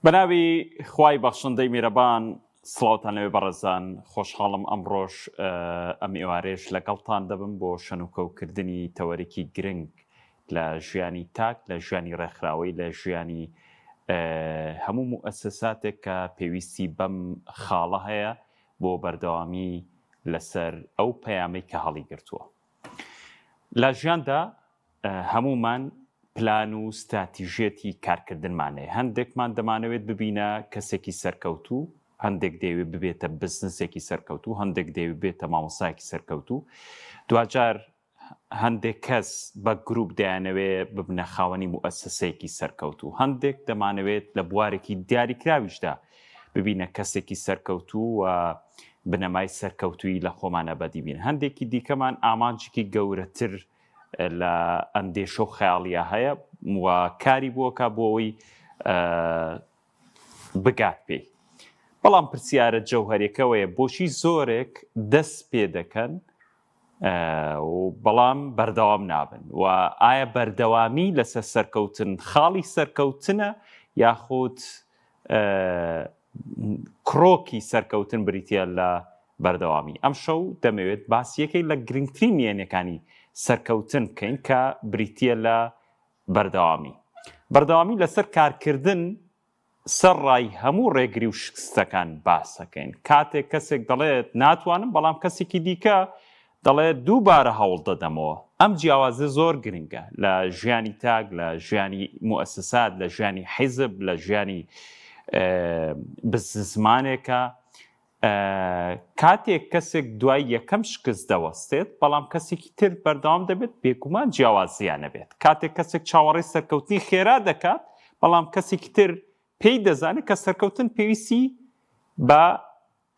بەناوی خوای بەخشندەی میرەبان سڵاوتان لەوێ بەڕێزان خۆشحاڵم ئەمڕۆش ئەم ئێوارێش لەگەڵتان دەبم بۆ شەنوکەوکردنی تەوەرێکی گرنگ لە ژیانی تاک لە ژیانی ڕێکخراوەی لە ژیانی هەموو موئەسەساتێک کە پێویستی بەم خاڵە هەیە بۆ بەردەوامی لەسەر ئەو پەیامەی کە هەڵیگرتووە. لە ژیاندا هەموومان پلان و ستراتیژیەتی کارکردنمان هەیە، هەندێکمان دەمانەوێت ببینە کەسێکی سەرکەوتوو، هەندێک دەیەوێت ببێتە بزنسێکی سەرکەوتوو، هەندێک دەیەوێت ببێتە مامۆستایەکی سەرکەوتوو، دواجار هەندێک کەس بە گروپ دەیانەوێ ببنە خاوەنی موئەسەسەیەکی سەرکەوتوو، هەندێک دەمانەوێت لە بوارێکی دیاریکراویشدا ببینە کەسێکی سەرکەوتوو و بنەمای سەرکەوتوویی لە خۆمانە بەدی بین، هەندێکی دیکەمان ئامانجێکی گەورەتر لە ئەندێشە و خەیاڵیە هەیە و کاری بۆکە بۆ ئەوەی بگات پێی. بەڵام پرسیارە جەوهەرێکەوەیە بۆچی زۆرێک دەست پێ دەکەن و بەڵام بەردەوام نابن و ئایا بەردەوامی لەسەر سەرکەوتن خاڵی سەرکەوتنە یاخود کرۆکی سەرکەوتن بریتە لە بەردەوامی ئەم شەو دەمەوێت باس یەکێک لە گرنگترین نهێنیەکانی سەرکەوتن بکەین کە بریتە لە بەردەوامی بەردەوامی لەسەر کارکردن سەرڕای هەموو ڕێگری و شکستەکان باسەکەین. کاتێک کەسێک دەڵێت ناتوانم، بەڵام کەسێکی دیکە دەڵێت دووبارە هەوڵ دەدەمەوە. ئەم جیاوازیە زۆر گرنگە لە ژیانی تاک، لە ژیانی موئەسەسات، لە ژیانی حیزب، لە ژیانی بزنسمانێکە. کاتێک کەسێک دوای یەکەم شکست دەوەستێت، بەڵام کەسێکی تر بەردەوام دەبێت، بێگومان جیاوازییان ئەبێت. کاتێک کەسێک چاوەڕێی سەرکەوتنی خێرا دەکات، بەڵام کەسێکی تر پێی دەزانێت کە سەرکەوتن پێویستی بە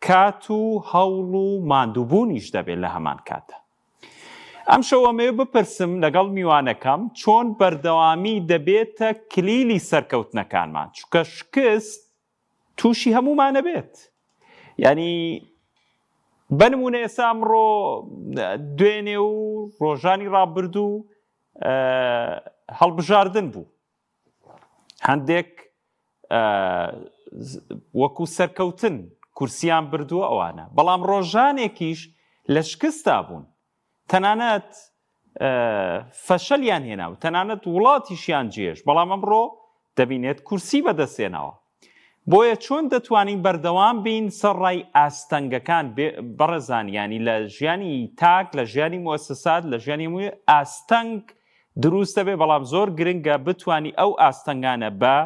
کات و هەوڵ و ماندووبوونیش دەبێت لە هەمان کاتدا. ئەمشەو ئەمەوێ بپرسم لەگەڵ میوانەکەم چۆن بەردەوامی دەبێتە کلیلی سەرکەوتنەکانمان، چونکە شکست تووشی هەموومان ئەبێت یعنی بە نمونە ئێستا ئەمڕۆ دوێنێ و ڕۆژانی ڕابردوو هەڵبژاردن بوو هەندێک وەکو سەرکەوتن کورسیان بردووە ئەوانە بەڵام ڕۆژانێکیش لە شکستا بوون تەنانەت فەشەلیان هێنا و تەنانەت وڵاتیشیان جێش بەڵام ئەمڕۆ دەبینێت کورسی بەدەستێناوە بۆیە چۆن دەتوانین بەردەوام بین سەرڕای ئاستەنگەکان بەڕێزان ینی لە ژیانی تاک لە ژیانی موسسات لە ژیانی هەمووی ئاستەنگ دروست دەبێ بەڵام زۆر گرنگە بتانی ئەو ئاستەنگانە بە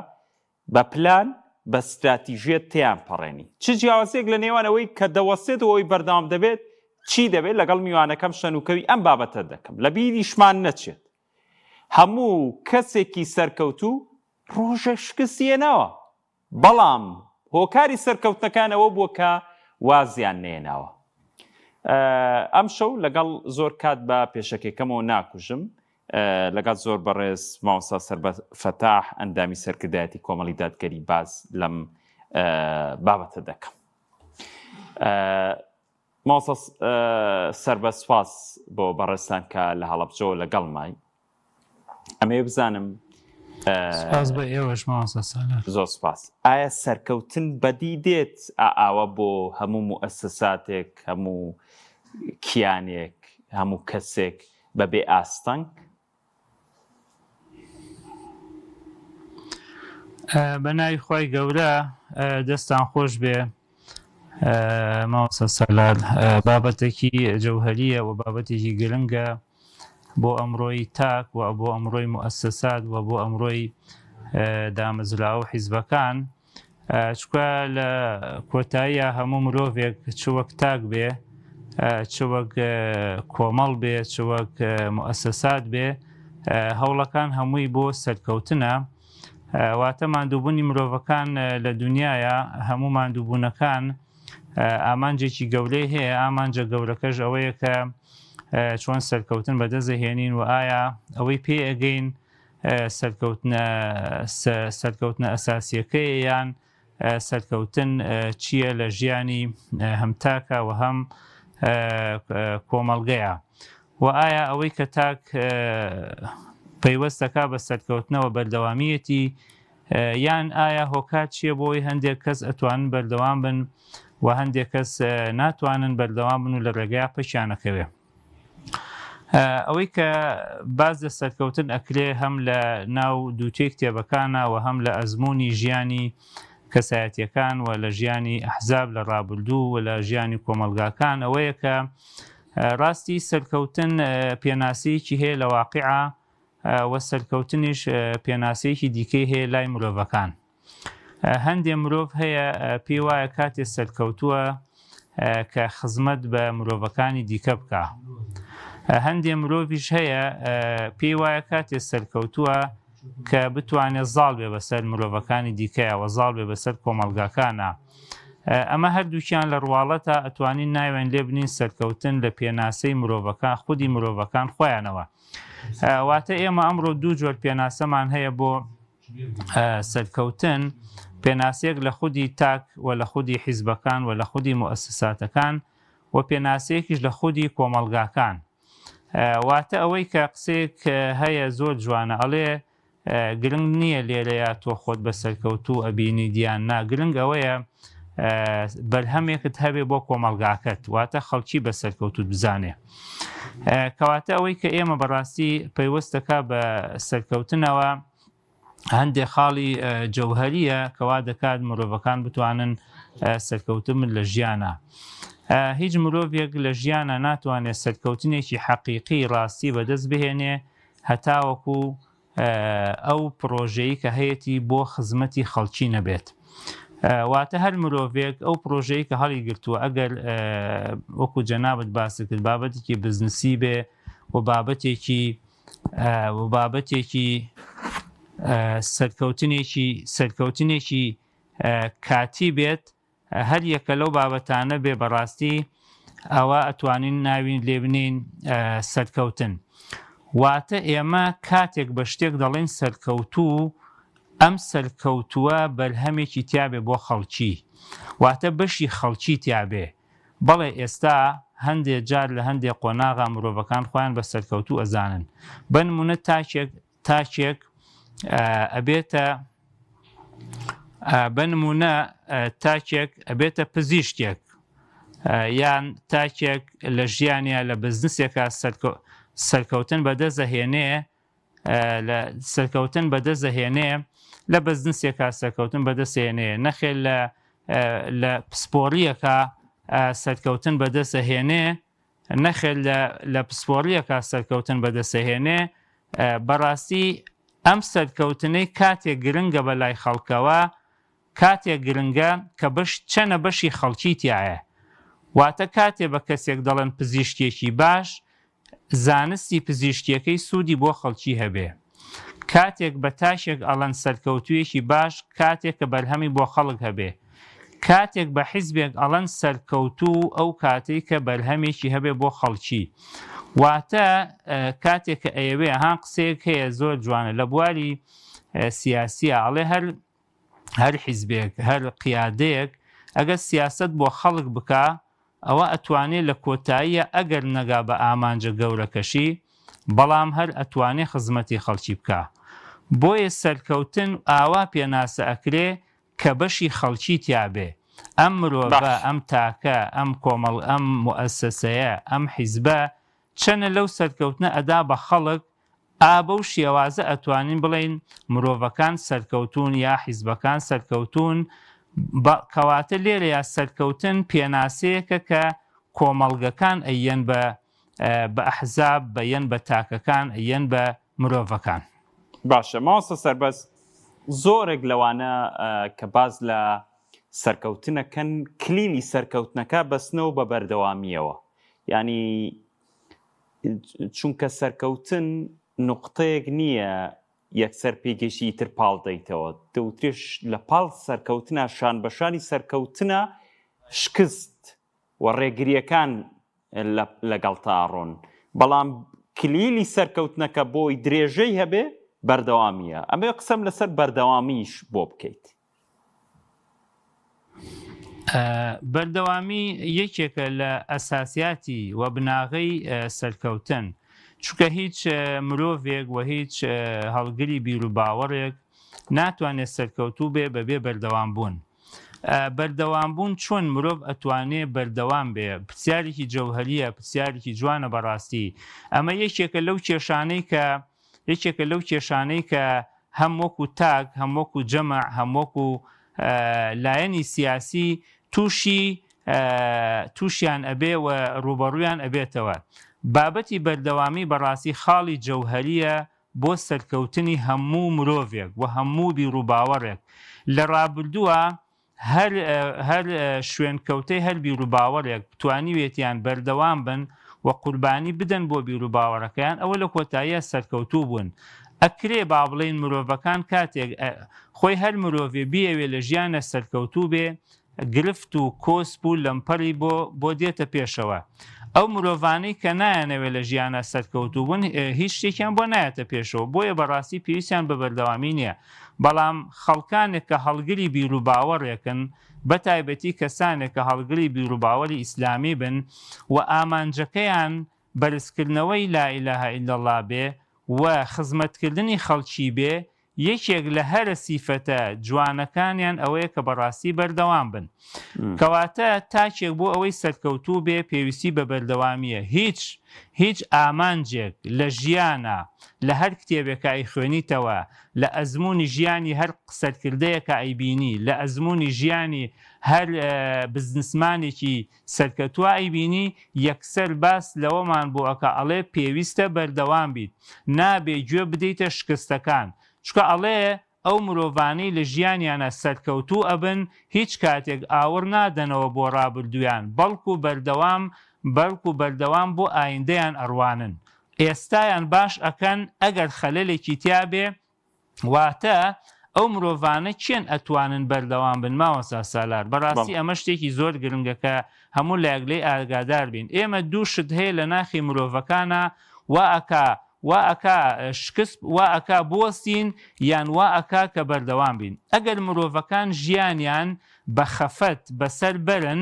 بە پلان، بە ستراتیژیەت تێیان پەڕێنی. چ جیاوازیەک لە نێوان ئەوەی کە دەوەستێت و ئەوەی بەردەوام دەبێت چی دەبێت؟ لەگەڵ میوانەکەم شەنوکەوی ئەم بابەتە دەکەم. لە بیریشمان نەچێت هەموو کەسێکی سەرکەوتوو ڕۆژێک شکستی هێناوە، بەڵام هۆکاری سەرکەوتنەکان ئەوە بووە کە وازیان نەهێناوە. ئەمشەو لەگەڵ زۆر کات بە پێشەکیەکەمەوە ناکوژم، لەگەڵ زۆر بەڕێز مامۆستا سەربەست فەتاح ئەندامی سەرکردایەتی کۆمەڵی دادگەری باس لەم بابەتە دەکەم. مامۆستا سەربەست سپاس بۆ بەڕێزتان کە لە هەڵەبجەوە لەگەڵمای. ئەمەوێ بزانم سپاس بە ئێوەش مامۆستا سالار. زۆر سپاس. ئایا سەرکەوتن بەدی دێت ئاوا بۆ هەموو موئەسەساتێک، هەموو کیانێک، هەموو کەسێک بەبێ ئاستەنگ؟ بە ناوی خوای گەورە دەستان خۆش بێ مامۆستا سالار بابەتێکی جەوهەریە و بابەتێکی گرنگە بۆ ئەمڕۆی تاک و بۆ ئەمڕۆی موئەسەسات و بۆ ئەمڕۆی دامەزراوە و حیزبەکان چکە لە کۆتاییە هەموو مرۆڤێک چ وەک تاک بێ چ وەک کۆمەڵ بێ چ وەک موئەسەسات بێ هەوڵەکان هەمووی بۆ سەرکەوتنە واتە ماندووبوونی مرۆڤەکان لە دنیاە هەموو ماندووبوونەکان ئامانجێکی گەورەی هەیە ئامانجە گەورەکەش ئەوەیە کە چۆن سەرکەوتن بەدەستهێنین و ئایا ئەوەی پێ ئەگەین سەرکەوتنە سەرکەوتنە ئەساسیەکەیە یان سەرکەوتن چییە لە ژیانی هەم تاکە و هەم کۆمەڵگەیە و ئایا ئەوەی کە تاک پەیوەست دەکا بە سەرکەوتنەوە بەردەوامیەتی. یان ئایا هۆکار چییە بۆی هەندێک کەس ئەتوانن بەردەوام بن و هەندێک کەس ناتوانن بەردەوام بن و لە ڕێگەیا پەکیانەکەوێ؟ ئەوەی کە باس لە سەرکەوتن ئەکرێ هەم لە ناو دووتێی کتێبەکانە و هەم لە ئەزموونی ژیانی کەسایەتیەکان و لە ژیانی ئەحزاب لە ڕابردوو و لە ژیانی کۆمەڵگاکان ئەوەیە کە ڕاستی سەرکەوتن پێناسەیەکی هەیە لە واقیعا و سەرکەوتنیش پێناسەیەکی دیکەی هەیە لای مرۆڤەکان. هەندێ مرۆڤ هەیە پێی وایە کاتێ سەرکەوتووە کە خزمەت بە مرۆڤەکانی دیکە بکە. هەندێ مرۆڤیش هەیە پێی وایە کاتێ سەرکەوتووە کە بتوانێت زاڵ بێ بەسەر مرۆڤەکانی دیکەیە و زاڵ بێ بەسەر کۆمەڵگاکانە. ئەمە هەردووکیان لە ڕواڵەتا ئەتوانین ناوێن لێ بنین سەرکەوتن لە پێناسەی مرۆڤەکان خودی مرۆڤەکان خۆیانەوە. واتە ئێمە ئەمڕۆ دوو جۆر پێناسەمان هەیە بۆ سەرکەوتن، پێناسەیەک لە خودی تاک و لە خودی حیزبەکان و لە خودی موئەسەساتەکان و پێناسەیەکیش لە خودی کۆمەڵگاکان. واتە ئەوەی کە قسەیەک هەیە زۆر جوانە ئەڵێ گرنگ نییە لێرەیا تۆ خۆت بە سەرکەوتوو ئەبینیت یان نا، گرنگ ئەوەیە بەرهەمێکت هەبێ بۆ کۆمەڵگاکەت، واتە خەڵکی بە سەرکەوتوت بزانێ. کەواتە ئەوەی کە ئێمە بەڕاستی پەیوەست دەکا بە سەرکەوتنەوە هەندێک خاڵی جەوهریە کەوا دەکات مرۆڤەکان بتوانن سەرکەوتن بن لە ژیانە. هیچ مرۆڤێک لە ژیانە ناتوانێت سەرکەوتنێکی حەقیقی ڕاستی بەدەست بهێنێ هەتاوەکو ئەو پڕۆژەی کە هەیەتی بۆ خزمەتی خەڵکی نەبێت. واتە هەر مرۆڤێک ئەو پڕۆژەی کە هەڵی گرتووە ئەگەر وەکو جەنابت باست کرد بابەتێکی بزنسی بێ و بابەتێکی و بابەتێکی سەرکەوتنێکی سەرکەوتنێکی کاتی بێت هەر یەکە لەو بابەتانە بێ بەڕاستی ئەوە ئەتوانین ناوی لێ بنێین سەرکەوتن. واتە ئێمە کاتێک بە شتێک دەڵێین سەرکەوتوو ئەم سەرکەوتووە بەرهەمێکی تیابێ بۆ خەڵکی واتە بەشی خەڵکی تیابێ. بەڵێ ئێستا هەندێ جار لە هەندێ قۆناغا مرۆڤەکان خۆیان بە سەرکەوتوو ئەزانن. بەنمونە تاکێک تاکێک ئەبێتە بە نمونە تاکێک ئەبێتە پزیشکێک یان تاکێک لە ژیانە لە بزنسێکە سەرکەوتن بەدەستەهێنێ لە سەرکەوتن بەدەستەهێنێ لە بزنسێکا سەرکەوتن بەدەستێنێ نەخێر لە لە پسپۆڕیەکە سەرکەوتن بەدەستەهێنێ نەخێر لە لە پسپۆڕیەکا سەرکەوتن بەدەسەهێنێ، بەڕاستی ئەم سەرکەوتنەی کاتێک گرنگە بە لای خەڵکەوە کاتێک گرنگە کە بەش چەنە بەشی خەڵکی تیایە واتە کاتێ بە کەسێک دەڵێن پزیشکێکی باش زانستی پزیشکیەکەی سوودی بۆ خەڵکی هەبێ. کاتێک بە تاکێک ئەڵێن سەرکەوتوویەکی باش کاتێک کە بەرهەمی بۆ خەڵک هەبێ. کاتێک بە حیزبێک ئەڵێن سەرکەوتوو ئەو کاتەی کە بەرهەمێکی هەبێ بۆ خەڵکی. واتە کاتێک کە ئەیەوێ ها قسەیەک هەیە زۆر جوانە لە بواری سیاسیە ئەڵێ هەر هەر حیزبێک هەر قیادەیەک ئەگەر سیاسەت بۆ خەڵک بکا ئەوە ئەتوانێ لە کۆتاییا ئەگەر نەگا بە ئامانجە گەورەکەشی بەڵام هەر ئەتوانێ خزمەتی خەڵکی بکا. بۆیە سەرکەوتن ئاوا پێناسە ئەکرێ کە بەشی خەڵکی تیابێ. ئەم مرۆڤە، باش. ئەم تاکە، ئەم کۆمەڵ، ئەم موئەسەسەیە، ئەم حیزبە چەنە لەو سەرکەوتنە ئەدا بە خەڵک ئا بەو شێوازە ئەتوانین بڵێین مرۆڤەکان سەرکەوتوون یا حیزبەکان سەرکەوتوون، بە کەواتە لێرەیا سەرکەوتن پێناسەیەکە کە کۆمەڵگەکان ئەیەن بە بە ئەحزاب بە یەن بە تاکەکان ئەیەن بە مرۆڤەکان. باشە مامۆستا سەربەست زۆرێک لەوانە کە باس لە سەرکەوتنەکەن کلیلی سەرکەوتنەکە بەستنەوە بە بەردەوامییەوە یانی چونکە سەرکەوتن نوقتەیەک نییە یەکسەر پێگەشتی ئیتر پاڵ دەیتەوە دەوترێش لە پاڵ سەرکەوتنا شان بەشانی سەرکەوتنە شکست و ڕێگریەکان لەگەڵ تاڕۆن بەڵام کلیلی سەرکەوتنەکە بۆی درێژەی هەبێ بەردەوامیە ئەمێ قسەم لەسەر بەردەوامیش بۆ بکەیت. بەردەوامی یەکێکە لە ئەساسیاتی و بناغەی سەرکەوتن، چونکە هیچ مرۆڤێک و هیچ هەڵگری بیروباوەڕێک ناتوانێ سەرکەوتوو بێ بەبێ بەردەوام بوون. بەردەوام بوون چۆن مرۆڤ ئەتوانێ بەردەوام بێ؟ پرسیارێکی جەوهەریە، پرسیارێکی جوانە بەڕاستی. ئەمە یەکێکە لەو کێشانەی کە یەکێکە لەو کێشانەی کە هەم وەکو تاک، هەم وەکو جەمع، هەم وەکو لایەنی سیاسی تووشی تووشیان ئەبێ و ڕووبەڕوویان ئەبێتەوە. بابەتی بەردەوامی بەڕاستی خاڵی جەوهەریە بۆ سەرکەوتنی هەموو مرۆڤێک و هەموو بیروباوەڕێک. لە ڕابردووە هەر هەر شوێنکەوتەی هەر بیروباوەڕێک توانیوێتیان بەردەوام بن و قوربانی بدەن بۆ بیروباوەڕەکەیان ئەوە لە کۆتاییا سەرکەوتوو بوون. ئەکرێ با بڵێین مرۆڤەکان کاتێک خۆی هەر مرۆڤێ بیەوێ لە ژیانە سەرکەوتوو بێ گرفت و کۆسپ و لەمپەری بۆ بۆ دێتە پێشەوە. ئەو مرۆڤانەی کە نایانەوێت لە ژیانا سەرکەوتوو بن هیچ شتێکیان بۆ نایەتە پێشەوە بۆیە بەڕاستی پێویستیان بە بەردەوامی نییە. بەڵام خەڵکانێک کە هەڵگری بیروباوەڕێکن بە تایبەتی کەسانێک کە هەڵگری بیروباوەری ئیسلامی بن و ئامانجەکەیان بەرزکردنەوەی لا الە الا اللە بێ و خزمەتکردنی خەڵکی بێ یەکێک لە هەرە سیفەتە جوانەکانیان ئەوەیە کە بەڕاستی بەردەوام بن. کەواتە تاکێک بۆ ئەوەی سەرکەوتوو بێ پێویستی بە بەردەوامییە. هیچ هیچ ئامانجێک لە ژیانا لە هەر کتێبێکا ئەیخوێنیتەوە، لە ئەزموونی ژیانی هەر سەرکردەیەکا ئەیبینی، لە ئەزموونی ژیانی هەر بزنسمانێکی سەرکەتووە ئەیبینی، یەکسەر باس لەوەمان بۆ ئەکا ئەڵێ پێویستە بەردەوام بیت، نابێ گوێ بدەیتە شکستەکان، چونکە ئەڵێ ئەو مرۆڤانەی لە ژیانیانا سەرکەوتوو ئەبن هیچ کاتێک ئاوڕ نادەنەوە بۆ ڕابردوویان بەڵکو بەردەوام بەڵکو بەردەوام بۆ ئایندەیان ئەڕوانن ئێستایان باش ئەکەن ئەگەر خەلەلێکی تیابێ واتە ئەو مرۆڤانە کێن ئەتوانن بەردەوام بن مامۆستا سالار بەڕاستی ئەمە شتێکی زۆر گرنگە کە هەموو لایەک لێی ئاگادار بین ئێمە دوو شت هەیە لە ناخی مرۆڤەکانە وا ئەکا وا ئەکا شکست وا ئەکا بوەستین یان وا ئەکا کە بەردەوام بین ئەگەر مرۆڤەکان ژیانیان بە خەفەت بەسەر بەرن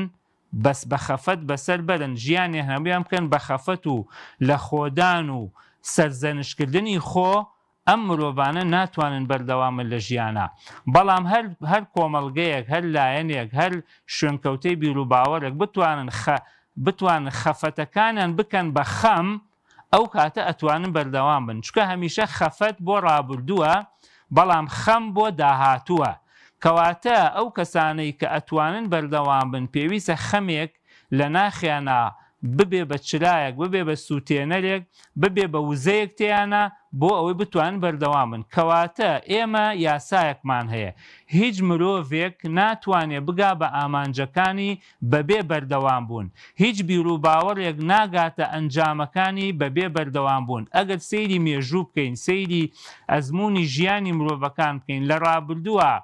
بەس بە خەفەت بەسەر بەرن ژیانیان هەموویان بکەن بە خەفەت و لە خۆدان و سەرزەنشتکردنی خۆ ئەم مرۆڤانە ناتوانن بەردەوامن لە ژیانا بەڵام هەر هەر کۆمەڵگەیەک هەر لایەنێک هەر شوێنکەوتەی بیروباوەڕێک بتوانن خە بتوانن خەفەتەکانیان بکەن بە خەم ئەو کاتە ئەتوانن بەردەوام بن چونکە هەمیشە خەفەت بۆ ڕابردووە بەڵام خەم بۆ داهاتووە کەواتە ئەو کەسانەی کە ئەتوانن بەردەوام بن پێویستە خەمێک لە ناخیانا ببێ بە چرایەک، ببێ بە سووتێنەرێک، ببێ بە وزەیەک تێیانا بۆ ئەوەی بتوانن بەردەوام بن. کەواتە ئێمە یاسایەکمان هەیە، هیچ مرۆڤێک ناتوانێ بگا بە ئامانجەکانی بەبێ بەردەوام بوون، هیچ بیروباوەڕێک ناگاتە ئەنجامەکانی بەبێ بەردەوام بوون. ئەگەر سەیری مێژوو بکەین، سەیری ئەزموونی ژیانی مرۆڤەکان بکەین لە ڕابردووا،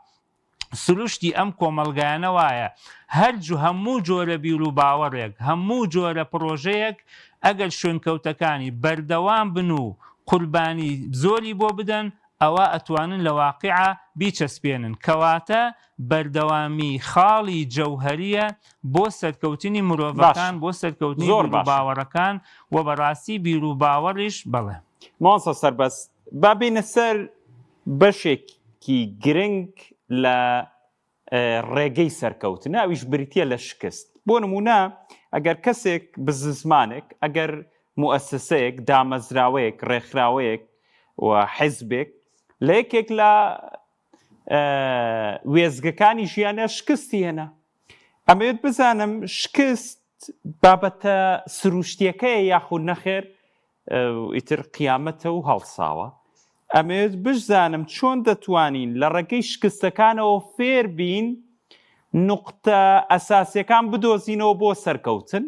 سروشتی ئەم کۆمەڵگایانە وایە هەر هەموو جۆرە بیروباوەڕێک، هەموو جۆرە پڕۆژەیەک ئەگەر شوێنکەوتەکانی بەردەوام بن و قوربانی زۆری بۆ بدەن ئەوا ئەتوانن لە واقیعا بیچەسپێنن کەواتە بەردەوامی خاڵی جەوهەریە بۆ سەرکەوتنی مرۆڤەکان بۆ سەرکەوتنی بیروباوەڕەکان و بەڕاستی بیروباوەڕیش بەڵێ. مامۆستا سەربەست با بێینە سەر بەشێکی گرنگ لە ڕێگەی سەرکەوتن ئەویش بریتە لە شکست بۆ نمونە ئەگەر کەسێک بزنسمانێک ئەگەر موئەسەسەیەک دامەزراوەیەک ڕێکخراوەیەک و حزبێک لە یەکێک لە وێزگەکانی ژیانە شکستی هێنا ئەمەوێت بزانم شکست بابەتە سروشتیەکەیە یاخود نەخێر ئیتر قیامەتە و هەڵساوە. ئەمەوێت بشزانم چۆن دەتوانین لە ڕێگەی شکستەکانەوە فێر بین نوقتە ئەساسیەکان بدۆزینەوە بۆ سەرکەوتن؟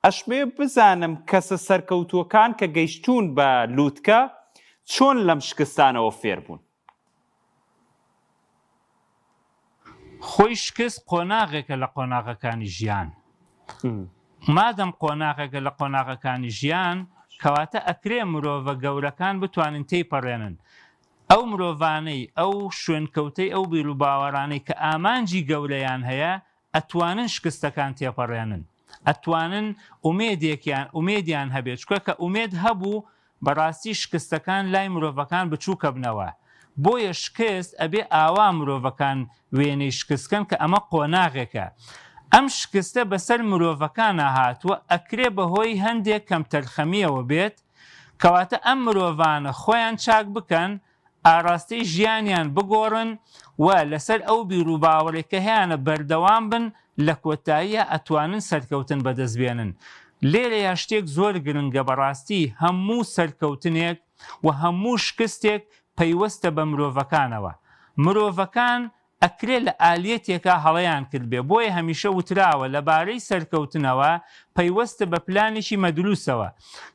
ئەشمەوێت بزانم کەسە سەرکەوتووەکان کە گەیشتوون بە لوتکە چۆن لەم شکستانەوە فێر بوون؟ خۆی شکست قۆناغێکە لە قۆناغەکانی ژیان. مادەم قۆناغێکە لە قۆناغەکانی ژیان، کەواتە ئەکرێ مرۆڤە گەورەکان بتوانن تێیپەڕێنن. ئەو مرۆڤانەی، ئەو شوێنکەوتەی ئەو بیروباوەڕانەی کە ئامانجی گەورەیان هەیە، ئەتوانن شکستەکان تێپەڕێنن. ئەتوانن ئومێدێکیان ئومێدیان هەبێت، چونکە کە ئومێد هەبوو، بەڕاستی شکستەکان لای مرۆڤەکان بچووکەبنەوە. بۆیە شکست ئەبێ ئاوا مرۆڤەکان وێنەی شکست کەن کە ئەمە قۆناغێکە ئەم شکستە بەسەر مرۆڤەکانا هاتووە ئەکرێ بەهۆی هەندێک کەمتەرخەمیەوە بێت کەواتە ئەم مرۆڤانە خۆیان چاک بکەن ئاراستەی ژیانیان بگۆڕن و لەسەر ئەو بیروباوەڕێک کە هەیانە بەردەوام بن لە کۆتاییا ئەتوانن سەرکەوتن بەدەست بێنن. لێرەیا شتێک زۆر گرنگە بەڕاستی هەموو سەرکەوتنێک و هەموو شکستێک پەیوەستە بە مرۆڤەکانەوە. مرۆڤەکان ئەکرێ لە ئالیەتێکا هەڵەیان کردبێ بۆیە هەمیشە وتراوە لەبارەی سەرکەوتنەوە پەیوەستە بە پلانێکی مەدروسەوە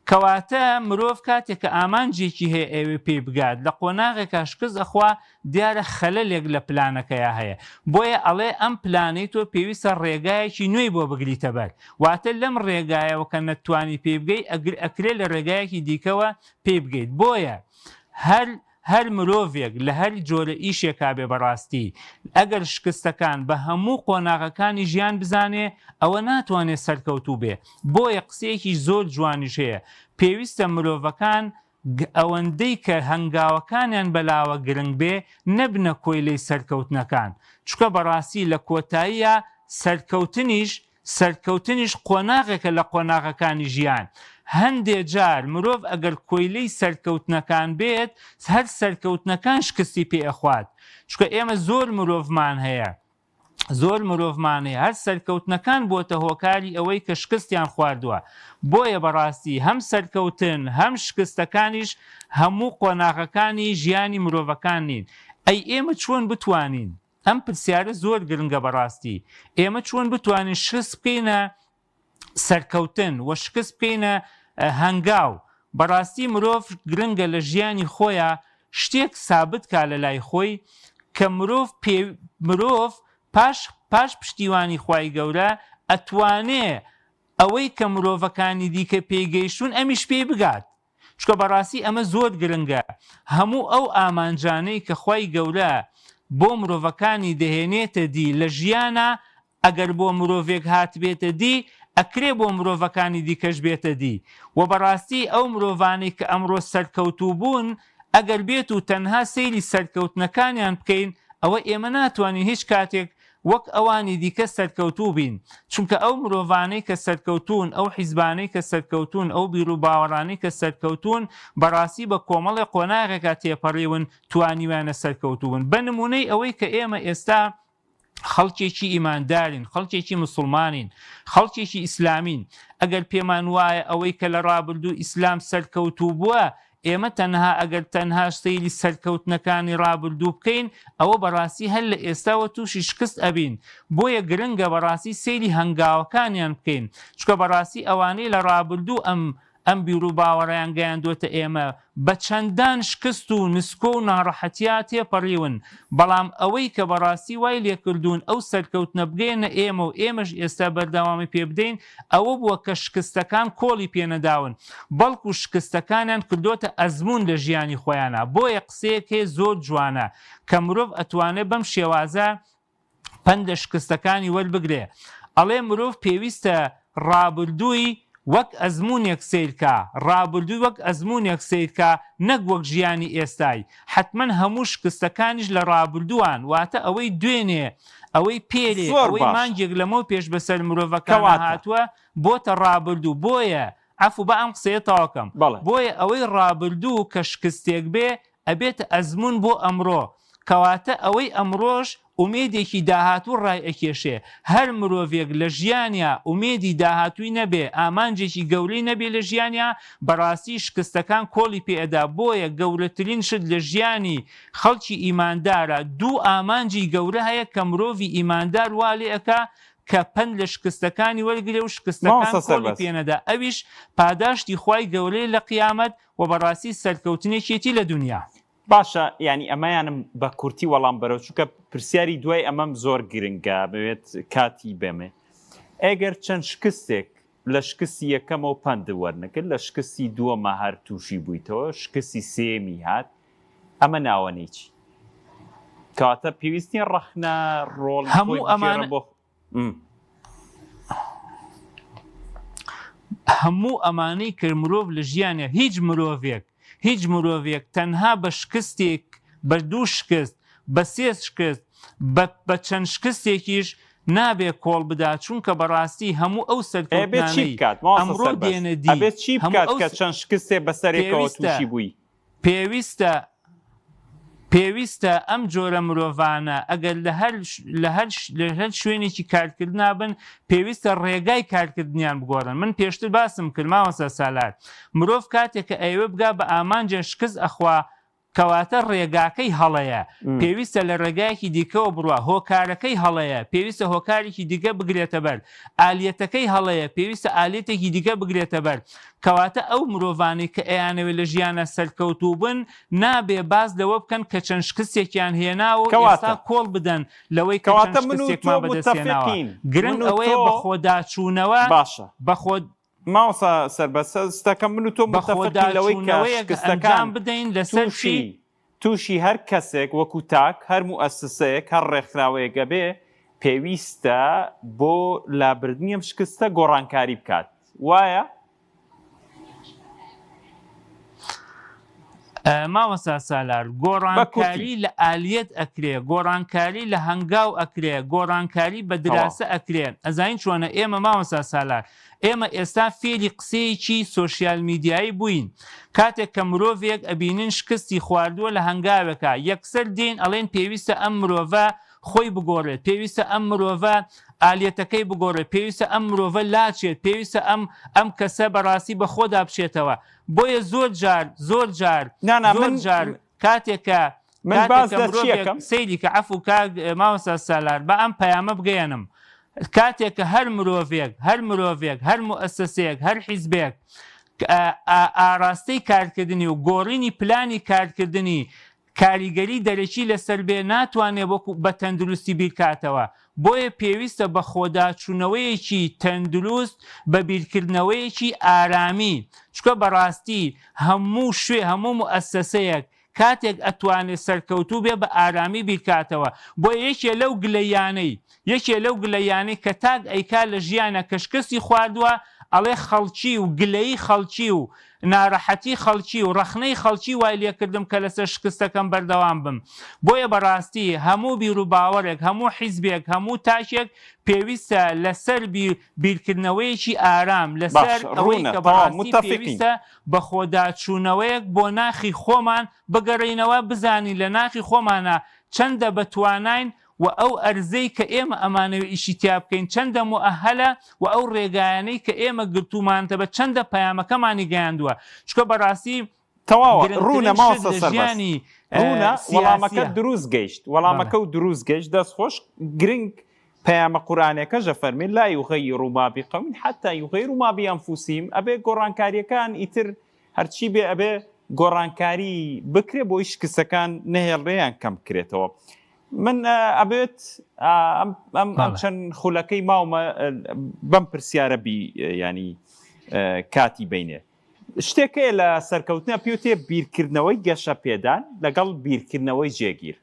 کەواتە مرۆڤ کاتێک کە ئامانجێکی هەیە ئەیەوێ پێی بگات لە قۆناغێکا شکست ئەخوا دیارە خەلەلێک لە پلانەکەیا هەیە بۆیە ئەڵێ ئەم پلانەی تۆ پێویستە ڕێگایەکی نوێی بۆ بگریتە بەر واتە لەم ڕێگایەوە کە نەتتوانی پێی بگەی ئەکرێ لە ڕێگایەکی دیکەوە پێی بگەیت بۆیە هەر هەر مرۆڤێک لە هەر جۆرە ئیشێکا بێ بەڕاستی ئەگەر شکستەکان بە هەموو قۆناغەکانی ژیان بزانێ ئەوە ناتوانێ سەرکەوتوو بێ بۆیە قسەیەکی زۆر جوانیش هەیە پێویستە مرۆڤەکان ئەوەندەی کە هەنگاوەکانیان بەلاوە گرنگ بێ نەبنە کۆیلەی سەرکەوتنەکان چونکە بەڕاستی لە کۆتاییا سەرکەوتنیش سەرکەوتنیش قۆناغێکە لە قۆناغەکانی ژیان، هەندێ جار مرۆڤ ئەگەر کۆیلەی سەرکەوتنەکان بێت هەر سەرکەوتنەکان شکستی پێ ئەخوات، چونکە ئێمە زۆر مرۆڤمان هەیە زۆر مرۆڤمان هەیە هەر سەرکەوتنەکان بۆتە هۆکاری ئەوەی کە شکستیان خواردووە، بۆیە بەڕاستی هەم سەرکەوتن هەم شکستەکانیش هەموو قۆناغەکانی ژیانی مرۆڤەکان نین، ئەی ئێمە چۆن بتوانین ئەم پرسیارە زۆر گرنگە بەڕاستی ئێمە چۆن بتوانین شکست بکەینە سەرکەوتن و شکست بکەینە هەنگاو بەڕاستی مرۆڤ گرنگە لە ژیانی خۆیان شتێک سابت کا لە لای خۆی کە مرۆڤ پێ مرۆڤ پاش پاش پشتیوانی خوای گەورە ئەتوانێ ئەوەی کە مرۆڤەکانی دیکە پێی گەیشتوون ئەمیش پێی بگات چونکە بەڕاستی ئەمە زۆر گرنگە هەموو ئەو ئامانجانەی کە خوای گەورە بۆ مرۆڤەکانی دەهێنێتە دی لە ژیانا ئەگەر بۆ مرۆڤێک هاتبێتە دی ئەکرێ بۆ مرۆڤەکانی دیکەش بێتە دی وە بەڕاستی ئەو مرۆڤانەی کە ئەمڕۆ سەرکەوتوو بوون ئەگەر بێت و تەنها سەیری سەرکەوتنەکانیان بکەین ئەوە ئێمە ناتوانین هیچ کاتێک وەک ئەوانی دیکە سەرکەوتوو بین، چونکە ئەو مرۆڤانەی کە سەرکەوتوون، ئەو حیزبانەی کە سەرکەوتوون، ئەو بیروباوەڕانەی کە سەرکەوتوون، بەڕاستی بە کۆمەڵێ قۆناغێکا تێپەڕیون، توانیویانە سەرکەوتوو بن. بە نموونەی ئەوەی کە ئێمە ئێستا خەڵکێکی ئیماندارین، خەڵکێکی موسڵمانین، خەڵکێکی ئیسلامین، ئەگەر پێمان وایە ئەوەی کە لە ڕابردوو ئیسلام سەرکەوتوو بووە، ئێمە تەنها ئەگەر تەنها سەیری سەرکەوتنەکانی ڕابردوو بکەین ئەوە بەڕاستی هەر لە ئێستاوە تووشی شکست ئەبین بۆیە گرنگە بەڕاستی سەیری هەنگاوەکانیان بکەین چونکە بەڕاستی ئەوانەی لە ڕابردوو ئەم ئەم بیروباوەڕەیان گەیاندۆتە ئێمە بە چەندان شکست و نسکۆ و ناڕەحەتیا تێپەڕیون بەڵام ئەوەی کە بەڕاستی وای لێکردوون ئەو سەرکەوتنە بگەیەنە ئێمە و ئێمەش ئێستا بەردەوامی پێبدەین ئەوە بووە کە شکستەکان کۆڵی پێنەداون، بەڵکو شکستەکانیان کردۆتە ئەزموون لە ژیانی خۆیانا، بۆیە قسەیەک هەیە زۆر جوانە کە مرۆڤ ئەتوانێ بەم شێوازە پەند لە شکستەکانی وەربگرێ، ئەڵێ مرۆڤ پێویستە ڕابردووی وەک ئەزموونێک سەیرکا، ڕابردووی وەک ئەزموونێک سەیرکا نەک وەک ژیانی ئێستای، حەتمەن هەموو شکستەکانیش لە ڕابردووان، واتە ئەوەی دوێنێ ئەوەی پێرێ، زۆر ئەوەی باشە. مانگێک لەمەو پێش بەسەر مرۆڤەکانا کەواتە. هاتووە بۆتە ڕابردوو، بۆیە، عەفو با ئەم قسەیە تەواو کەم، بەڵێ. بۆیە ئەوەی ڕابردوو کە شکستێک بێ ئەبێتە ئەزموون بۆ ئەمڕۆ، کەواتە ئەوەی ئەمڕۆش ئومێدێکی داهاتوو ڕایئەکێشێ، هەر مرۆڤێک لە ژیانیا ئومێدی داهاتووی نەبێ، ئامانجێکی گەورەی نەبێ لە ژیانیا، بەڕاستی شکستەکان کۆڵی پێ ئەدا، بۆیە گەورەترین شت لە ژیانی خەڵکی ئیماندارە، دوو ئامانجی گەورە هەیە کە مرۆڤی ئیماندار وا لێ ئەکا کە پەند لە شکستەکانی وەرگرێ و شکستەکان مامۆستا کۆڵی سەربەست. پێ نەدا، ئەویش پاداشتی خوای گەورەیە لە قیامەت و بەڕاستی سەرکەوتنێکیەتی لە دونیا. باشە یانی ئەمەیانم بە کورتی وەڵام بەرەوە چونکە پرسیاری دوای ئەمەم زۆر گرنگە بەوێت کاتی بێمێ ئەگەر چەند شکستێک لە شکستی یەکەمەوە پەند وەرنەکرد لە شکستی دووەمە هەر تووشی بوویتەوە شکستی سێمی هات ئەمە ناوەنەی چی کەواتە پێویست نییە ڕەخنە ڕۆڵی خۆی هەموو بگێڕە ئەمانە بۆ م. هەموو ئەمانەی کە مرۆڤ لە ژیانیا هیچ مرۆڤێک هیچ مرۆڤێک تەنها بە شکستێک. بە دوو شکست، بە سێ شکست، بە بە چەند شکستێکیش نابێ کۆڵ بدا چونکە بەڕاستی هەموو ئەو ئەبێ چی سەرکەوتنانەی بکات مامۆستا ئەمڕۆ سەربەست؟ دێنە دی ئەبێ چی هەموو بکات ئەو کە چەند شکستێ بەسەرێکەوە پێویستە تووشی بووی؟ پێویستە پێویستە ئەم جۆرە مرۆڤانە ئەگەر لە هەر لە هەر لە هەر شوێنێکی کارکردنا بن پێویستە ڕێگای کارکردنیان بگۆڕن من پێشتر باسم کرد مامۆستا سالار مرۆڤ کاتێک کە ئەیەوێ بگا بە ئامانجێ شکست ئەخوا کەواتە ڕێگاکەی هەڵەیە پێویستە لە ڕێگایەکی دیکەوە بڕوا هۆکارەکەی هەڵەیە پێویستە هۆکارێکی دیکە بگرێتە بەر ئالیەتەکەی هەڵەیە پێویستە ئالیەتێکی دیکە بگرێتە بەر کەواتە ئەو مرۆڤانەی کە ئەیانەوێت لە ژیانا سەرکەوتوو بن نابێ باس لەوە بکەن کە چەند شکستێکیان هێناوە و ئێستا کەواتە کۆڵ بدەن لەوەی کە چەند کەواتە من و تۆ شکستێکمان بەدەست هێناوە متەفقین گرنگ من و ئەوەیە تۆ بەخۆداچوونەوە باشە بەخۆ مامۆستا سەربەست ستەکەم من و تۆ متەفقین لەوەی کە بەخۆداچوونەوەیەک شکستەکان ئەنجام بدەین لەسەر چی؟ تووشی تووشی هەر کەسێک وەکو تاک هەر موئەسسەیەک هەر ڕێکخراوەیەک ئەبێ پێویستە بۆ لابردنی ئەم شکستە گۆڕانکاری بکات وایە؟ مامۆستا سالار بە کورتی. گۆڕانکاری لە ئالیەت ئەکرێ گۆڕانکاری لە هەنگاو ئەکرێ گۆڕانکاری بە تەواو. دراسە ئەکرێ ئەزانی چۆنە ئێمە مامۆستا سالار ئێمە ئێستا فێری قسەیەکی سۆشیال میدیایی بووین کاتێک کە مرۆڤێک ئەبینین شکستی خواردووە لە هەنگاوێکا یەکسەر دێین ئەڵێن پێویستە ئەم مرۆڤە خۆی بگۆڕێت پێویستە ئەم مرۆڤە ئالیەتەکەی بگۆڕێت پێویستە ئەم مرۆڤە لاچێت پێویستە ئەم ئەم کەسە بەڕاستی بە خۆدا بچێتەوە بۆیە زۆر جار زۆر جار نا نا زۆر من جار کاتێک کە من کاتێک باس کە لە مرۆڤێک چیەکەم؟ سەیری کە عەفو کاک مامۆستا سالار با ئەم پەیامە بگەیەنم کاتێک کە هەر مرۆڤێک هەر مرۆڤێک هەر موئەسەسەیەک هەر حیزبێک ئاراستەی کارکردنی و گۆڕینی پلانی کارکردنی کاریگەری دەرەکی لەسەر بێ ناتوانێ وەکو بە تەندروستی بیرکاتەوە بۆیە پێویستە بە خۆداچونەوەیەکی تەندروست بە بیرکردنەوەیەکی ئارامی چونکە بەڕاستی هەموو شوێ هەموو موئەسەسەیەک کاتێک ئەتوانێ سەرکەوتوو بێ بە ئارامی بیرکاتەوە بۆیە یەکێ لەو گلەییانەی یەکێ لەو گلەییانەی کە تاک ئەیکا لە ژیانا کە شکستی خواردوە ئەڵێ خەڵکی و گلەیی خەڵکی و نارەحەتی خەڵکی و ڕەخنەی خەڵکی وای لێکردم کە لەسەر شکستەکەم بەردەوام بم بۆیە بەڕاستی هەموو بیروباوەڕێک هەموو حیزبێک هەموو تاکێک پێویستە لەسەر بیر بیرکردنەوەیەکی ئارام لەسەر باشە ئەوەی ڕوونە کە تەواو بەڕاستی متەفقین. پێویستە بەخۆداچوونەوەیەک بۆ ناخی خۆمان بگەڕێینەوە بزانین لە ناخی خۆمانا چەندە بەتواناین و ئەو ئەرزەی کە ئێمە ئەمانەوێ ئیشی تیا بکەین چەندە موئەهەلە و ئەو ڕێگایانەی کە ئێمە گرتوومانتە بە چەندە پەیامەکەمانی گەیاندووە چونکە بەڕاستی تەواوە ڕوونە گرنگترین شت مامۆستا لە سەربەست ژیانی ڕوونە وەڵامەکەت سیاسیە دروست گەیشت بەڵێ. وەڵامەکە و دروست گەیشت دەست خۆش گرنگ پەیامە قورئانەکەش ئەفەرمێ لا یغیروا ما بقوم حتی یغیروا ما بانفسهم ئەبێ گۆڕانکاریەکان ئیتر هەرچی بێ ئەبێ گۆڕانکاری بکرێ بۆی شکستەکان نەهێڵرێ یان کەم بکرێتەوە من ئەبێت ئەم ئەم چەند خولەکەی ماومە بەم پرسیارە بی ینی کاتی بینێ شتێک هەیە لە سەرکەوتنە پێوتێ بیرکردنەوەی گەشە پێدان لەگەڵ بیرکردنەوەی جێگیر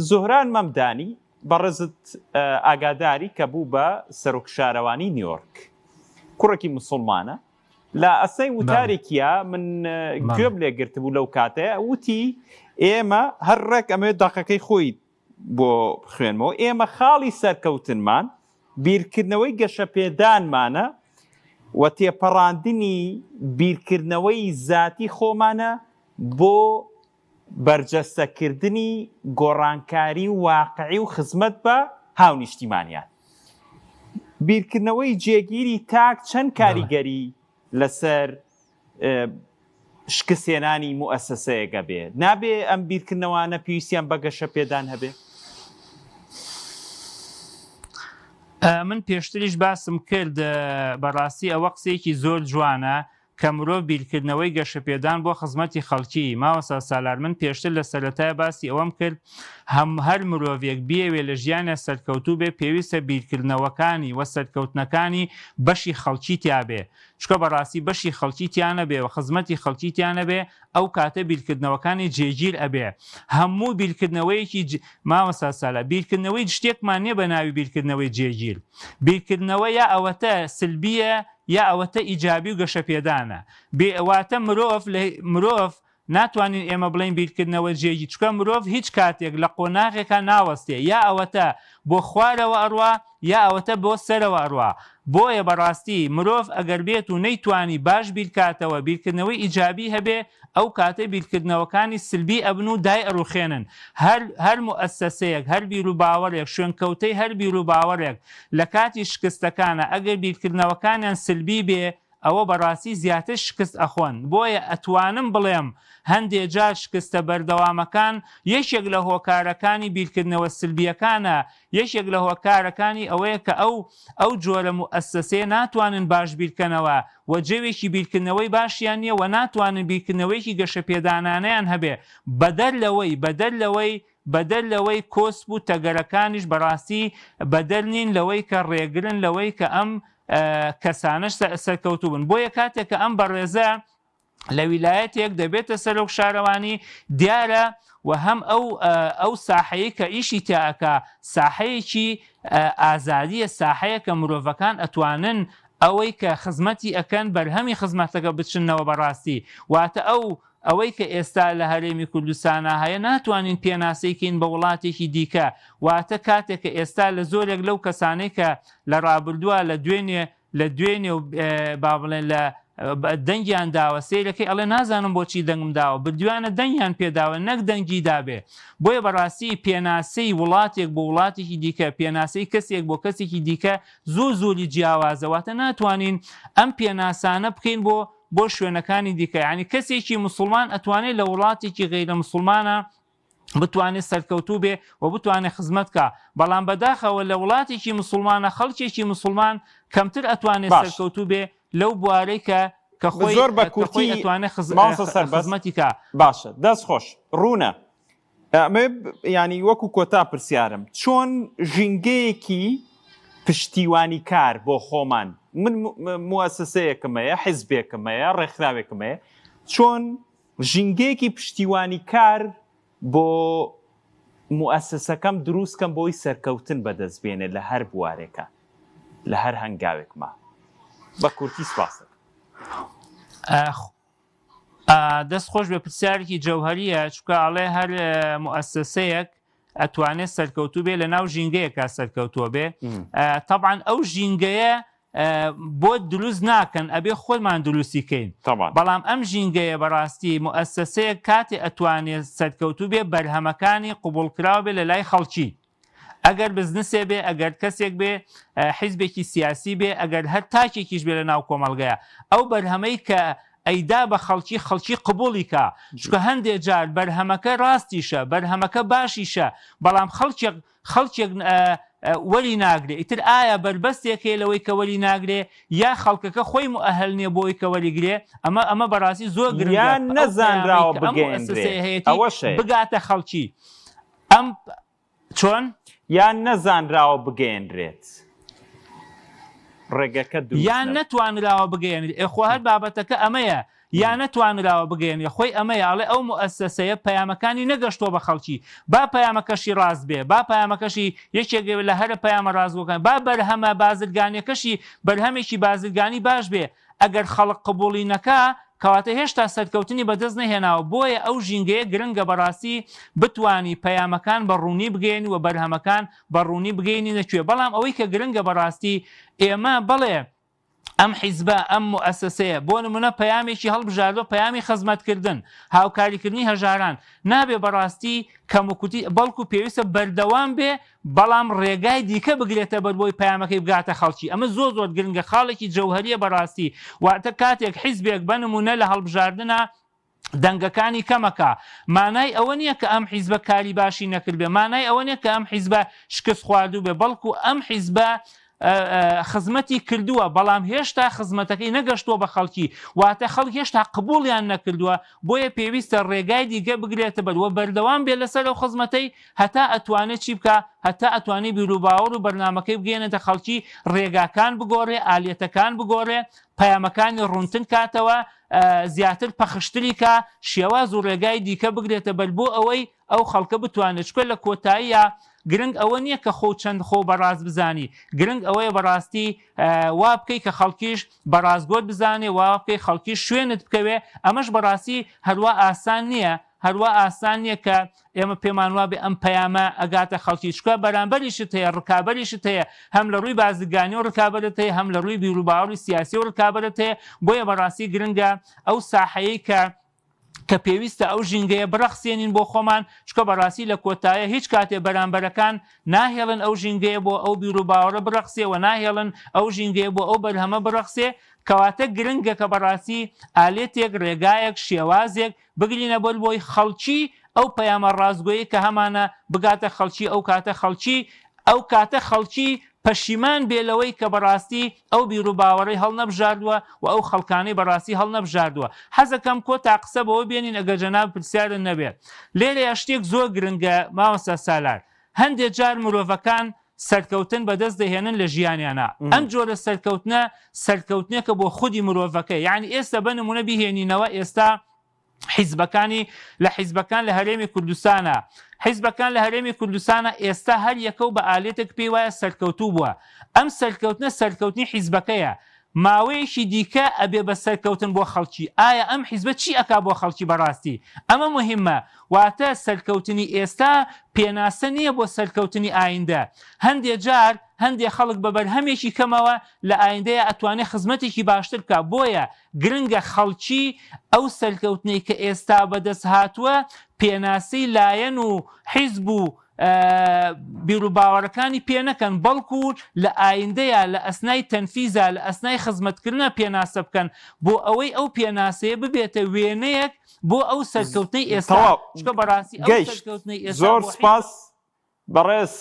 زۆهران مەمدانی بەڕێزت ئاگاداری کە بوو بە سەرۆک شارەوانی نیویۆرک کوڕێکی مسلمانە لە ئەسای وتارێکیە من گوێم لێگرتبوو لەو کاتەیە وتی ئێمە هەر ڕێک ئەمەوێت داقەکەی خۆی بۆ بخوێنمەوە ئێمە خاڵی سەرکەوتنمان بیرکردنەوەی گەشەپێدانمانە و تێپەڕاندنی بیرکردنەوەی زاتی خۆمانە بۆ بەرجەستەکردنی گۆڕانکاری واقعی و خزمەت بە هاونیشتیمانیان. بیرکردنەوەی جێگیری تاک چەند کاریگەری لەسەر شکستهێنانی موئەسەسەیەک ئەبێ؟ نابێ ئەم بیرکردنەوانە پێویستیان بە گەشەپێدان هەبێ؟ من پێشتریش باسم کرد بەڕاستی ئەوە قسەیەکی زۆر جوانە کە مرۆڤ بیرکردنەوەی گەشەپێدان بۆ خزمەتی خەڵکی، مامۆستا سالار من پێشتر لە سەرەتای باسی ئەوەم کرد هەم هەر مرۆڤێک بیەوێ لە ژیانیا سەرکەوتوو بێ پێویستە بیرکردنەوەکانی و سەرکەوتنەکانی بەشی خەڵکی تیا بێ چونکە بەڕاستی بەشی خەڵکی تیا نەبێ و خزمەتی خەڵکی تیا نەبێ ئەو کاتە بیرکردنەوەکانی جێگیر ئەبێ هەموو بیرکردنەوەیەکی مامۆستا سالار بیرکردنەوەی شتێکمان نیە بە ناوی بیرکردنەوەی جێگیر بیرکردنەوە یا ئەوەتە سلبیە یا ئەوەتە ئیجابی و گەشەپێدانە بێ واتە مرۆڤ لە مرۆڤ. ناتوانین ئێمە بڵێین بیرکردنەوە جێگی چونکە مرۆڤ هیچ کاتێک لە قۆناغێکا ناوەستێ یا ئەوەتە بۆ خوارەوە ئەڕوا یا ئەوەتە بۆ سەرەوە ئەڕوا بۆیە بەڕاستی مرۆڤ ئەگەر بێت و نەیتوانی باش بیرکاتەوە بیرکردنەوەی ئیجابی هەبێ ئەو کاتە بیرکردنەوەکانی سلبی ئەبن و دای ئەڕوخێنن هەر هەر موئەسەسەیەک هەر بیروباوەڕێک شوێنکەوتەی هەر بیروباوەڕێک لە کاتی شکستەکانا ئەگەر بیرکردنەوەکانیان سلبی بێ ئەوە بەڕاستی زیاتر شکست ئەخۆن، بۆیە ئەتوانم بڵێم هەندێ جار شکستە بەردەوامەکان یەکێک لە هۆکارەکانی بیرکردنەوە سلبیەکانە، یەکێک لە هۆکارەکانی ئەوەیە کە ئەو ئەو جۆرە موئەسەسەیە ناتوانن باش بیرکەنەوە و جەوێکی بیرکردنەوەی باشیان نیە و ناتوانن بیرکردنەوەیەکی گەشەپێدانانەیان هەبێ بەدەر لەوەی بەدەر لەوەی بەدەر لەوەی کۆسپ و تەگەرەکانیش بەڕاستی بەدەر نین لەوەی کە ڕێگرن لەوەی کە ئەم کەسانەش سەرکەوتوو بن. بۆیە کاتێک کە ئەم بەڕێزە لە ویلایەتێک دەبێتە سەرۆک شارەوانی دیارە و هەم ئەو ئەو ساحەیە کە ئیشی تیا ئەکا ساحەیەکی ئازادیە ساحەیە کە مرۆڤەکان ئەتوانن ئەوەی کە خزمەتی ئەکەن بەرهەمی خزمەتەکە بچنەوە بەڕاستی واتە ئەو ئەوەی کە ئێستا لە هەرێمی کوردستانا هەیە ناتوانین پێناسەی کەین بە وڵاتێکی دیکە، واتە کاتێک کە ئێستا لە زۆرێک لەو کەسانەی کە لە ڕابردووە لە دوێنێ لە دوێنێ و با بڵێن لە دەنگیان داوە سەیرەکەی ئەڵێ نازانم بۆچی دەنگم داوە بردویانە دەنگیان پێداوە نەک دەنگی دابێ بۆیە بەڕاستی پێناسەی وڵاتێک بۆ وڵاتێکی دیکە پێناسەی کەسێک بۆ کەسێکی دیکە زۆر زۆری جیاوازە واتە ناتوانین ئەم پێناسانە بکەین بۆ بۆ شوێنەکانی دیکە یانی کەسێکی مسوڵمان ئەتوانێت لە وڵاتێکی غەیرە مسوڵمانە بتوانێت سەرکەوتوو بێ و بتوانێت خزمەت کا بەڵام بەداخەوە لە وڵاتێکی مسوڵمانە خەڵکێکی مسوڵمان کەمتر ئەتوانێت باش سەرکەوتوو بێ لەو بوارەی کە کە خۆی زۆر بە کە خۆی کورتی ئەتوانێت خز مامۆستا سەربەست خزمەتی کا. باشە دەست خۆش ڕوونە ئەمەوێ ینی وەکو کۆتا پرسیارم چۆن ژینگەیەکی پشتیوانیکار بۆ خۆمان من موەسەسەیەکم هەیە حزبێکم هەیە ڕێکخراوێکم هەیە چۆن ژینگەیەکی پشتیوانیکار بۆ موەسەسەکەم دروست کەم بۆی سەرکەوتن بەدەست بێنێ لە هەر بوارێکە لە هەر هەنگاوێکما بە کورتی سپاس دەکەم. دەست خۆش بێ پرسیارێکی جەوهەریە چونکە ئەڵێ هەر موئەسەسەیەک ئەتوانێت سەرکەوتوو بێ لە ناو ژینگەیەکە سەرکەوتووە بێ تەبعەن ئەو ژینگەیە بۆ دروست ناکەن ئەبێ خۆمان دروستی کەین بەڵام ئەم ژینگەیە بەڕاستی موئەسەسەیەک کاتێ ئەتوانێت سەرکەوتوو بێ بەرهەمەکانی قبوڵکراو بێ لە لای خەڵکی ئەگەر بزنسێ بێ، ئەگەر کەسێک بێ، حیزبێکی سیاسی بێ، ئەگەر هەر تاکێکیش بێ لە ناو کۆمەڵگەیا، ئەو بەرهەمەی کە ئەیدا بە خەڵکی، خەڵکی قبوڵی کا. چونکە هەندێ جار بەرهەمەکە ڕاستیشە، بەرهەمەکە باشیشە، بەڵام خەڵکێک خەڵکێک وەری ناگرێ. ئیتر ئایا بەربەستێک هەیە لەوەی کە وەری ناگرێ، یا خەڵکەکە خۆی موئەهەل نییە بۆ ئەوەی کە وەری گرێ؟ ئەمە ئەمە بەڕاستی زۆر گرنگە یان کە ئەو پەیامەی نەزانراوە کە ئەم بگەیەنرێ، موئەسەسەیە هەیەتی ئەوەش هەیە. بگاتە خەڵکی. ئەم چۆن؟ یان نەزانراوە بگەیەنرێت. ڕێگەکە دروست یان نەبوو. نەتوانراوە بگەیەنرێت. ئێ خۆ هەر بابەتەکە ئەمەیە. یا نەتوانراوە بگەیەنرێت. خۆی ئەمەیە. ئەڵێ ئەو موئەسەسەیە پەیامەکانی نەگەشتووە بە خەڵکی. با پەیامەکەشی ڕاست بێ. با پەیامەکەشی یەکێک بێ لە هەرە پەیامە ڕاستگۆکان. با بەرهەمە بازرگانیەکەشی بەرهەمێکی بازرگانی باش بێ. ئەگەر خەڵک قبوڵی نەکا کەواتە هێشتا سەرکەوتنی بەدەست نەهێناوە، بۆیە ئەو ژینگەیە گرنگە بەڕاستی بتوانی پەیامەکان بە ڕوونی بگەیەنی و بەرهەمەکان بە ڕوونی بگەینینە کوێ، بەڵام ئەوەی کە گرنگە بەڕاستی ئێمە بەڵێ ئەم حیزبە ئەم موئەسەسەیە بۆ نمونە پەیامێکی هەڵبژاردوە پەیامی خزمەتکردن هاوکاریکردنی هەژاران نابێ بەڕاستی کەموکورتی بەڵکو پێویستە بەردەوام بێ بەڵام ڕێگای دیکە بگرێتە بەر بۆی پەیامەکەی بگاتە خەڵکی ئەمە زۆر زۆر گرنگە خاڵێکی جەوهەریە بەڕاستی واتە کاتێک حیزبێک بە نمونە لە هەڵبژاردنا دەنگەکانی کەمەکا مانای ئەوە نییە کە ئەم حیزبە کاری باشی نەکردبێ مانای ئەوە نییە کە ئەم حیزبە شکست خواردوو بێ بەڵکو ئەم حیزبە خزمەتی کردووە بەڵام هێشتا خزمەتەکەی نەگەشتووە بە خەڵکی واتە خەڵک هێشتا قبوڵیان نەکردووە بۆیە پێویستە ڕێگای دیکە بگرێتە بەر و بەردەوام بێت لەسەر ئەو خزمەتەی هەتا ئەتوانێ چی بکا هەتا ئەتوانێ بیروباوەڕ و بەرنامەکەی بگەیەنێتە خەڵکی ڕێگاکان بگۆڕێ ئالیەتەکان بگۆڕێ پەیامەکانی ڕوونتر کاتەوە زیاتر پەخشتری کا شێواز و ڕێگای دیکە بگرێتە بەر بۆ ئەوەی ئەو خەڵکە بتوانێت چونکە لە کۆتاییا. گرنگ ئەوە نییە کە خۆ چەند خۆ بەڕاست بزانی گرنگ ئەوەیە بەڕاستی وا بکەی کە خەڵکیش بە ڕاستگۆت بزانێ وا بکەی خەڵکیش شوێنت بکەوێ ئەمەش بەڕاستی هەروا ئاسان نییە هەروا ئاسان نییە کە ئێمە پێمان وابێ ئەم پەیامە ئەگاتە خەڵکی چکە بەرامبەریشت هەیە ڕکابەریشت هەیە هەم لە ڕووی بازرگانی و ڕکابەرت هەیە هەم لە ڕووی بیروباوەڕی سیاسی و ڕکابەرت هەیە بۆیە بەڕاستی گرنگە ئەو ساحەیەی کە کە پێویستە ئەو ژینگەیە بڕەخسێنین بۆ خۆمان، چونکە بەڕاستی لە کۆتایە هیچ کاتێ بەرامبەرەکان ناهێڵن ئەو ژینگەیە بۆ ئەو بیروباوەڕە بڕەخسێ و ناهێڵن ئەو ژینگەیە بۆ ئەو بەرهەمە بڕەخسێ، کەواتە گرنگە کە بەڕاستی ئالێتێک، ڕێگایەک، شێوازێک بگرینە بەر بۆی خەڵکی ئەو پەیامە ڕاستگۆیەی کە هەمانە بگاتە خەڵکی ئەو کاتە خەڵکی ئەو کاتە خەڵکی پەشیمان بێ لەوەی کە بەڕاستی ئەو بیروباوەڕەی هەڵنەبژاردووە و ئەو خەڵکانەی بەڕاستی هەڵنەبژاردووە. حەزەکەم کۆتا قسە بەوە بێنین ئەگەر جەنابت پرسیارت نەبێ. لێرەیا شتێک زۆر گرنگە مامۆستا سالار. هەندێ جار مرۆڤەکان سەرکەوتن بەدەست دەهێنن لە ژیانیانا. ئەم جۆرە سەرکەوتنە سەرکەوتنێکە بۆ خودی مرۆڤەکە. یانی ئێستا بە نموونە بیهێنینەوە ئێستا حیزبەکانی لە حیزبەکان لە هەرێمی کوردستانە حیزبەکان لە هەرێمی کوردستانە ئێستا هەر یەکە و بە ئالێتێک پێی وایە سەرکەوتوو بووە ئەم سەرکەوتنە سەرکەوتنی حیزبەکەیە ماوەیەکی دیکە ئەبێ بە سەرکەوتن بۆ خەڵکی ئایا ئەم حیزبە چی ئەکا بۆ خەڵکی بەڕاستی ئەمە مهمە واتە سەرکەوتنی ئێستا پێناسە نییە بۆ سەرکەوتنی ئایندە هەندێ جار هەندێ خەڵک بە بەرهەمێکی کەمەوە لە ئایندەیە ئەتوانێ خزمەتێکی باشتر بکا بۆیە گرنگە خەڵکی ئەو سەرکەوتنەی کە ئێستا بەدەست هاتووە پێناسەی لایەن و حیزب و بیروباوەڕەکانی پێ نەکەن بەڵکو لە ئایندەیا لە ئەسنای تەنفیزا لە ئەسنای خزمەتکردنا پێناسە بکەن بۆ ئەوەی ئەو پێناسەیە ببێتە وێنەیەک بۆ ئەو سەرکەوتنەی ئێستا تەواو چونکە بەڕاستی ئەو گەیشت سەرکەوتنەی ئێستا زۆر بۆ حیزب سپاس بەڕێز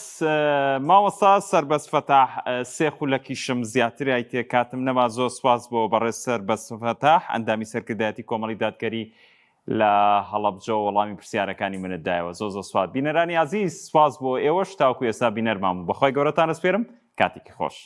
مامۆستا سەربەست فەتاح سێ خولەکیشم زیاتر ئایتێ کاتم نەما زۆر سپاس بۆ بەڕێز سەربەست فەتاح ئەندامی سەرکردایەتی کۆمەڵی دادگەری لە هەڵەبجەوە وەڵامی پرسیارەکانی منت دایەوە زۆر زۆر سپاس بینەرانی ئازیز سپاس بۆ ئێوەش تاوەکو ئێستا بینەرمان بوو بەخوای گەورەتان ئەسپێرم کاتێکی خۆش.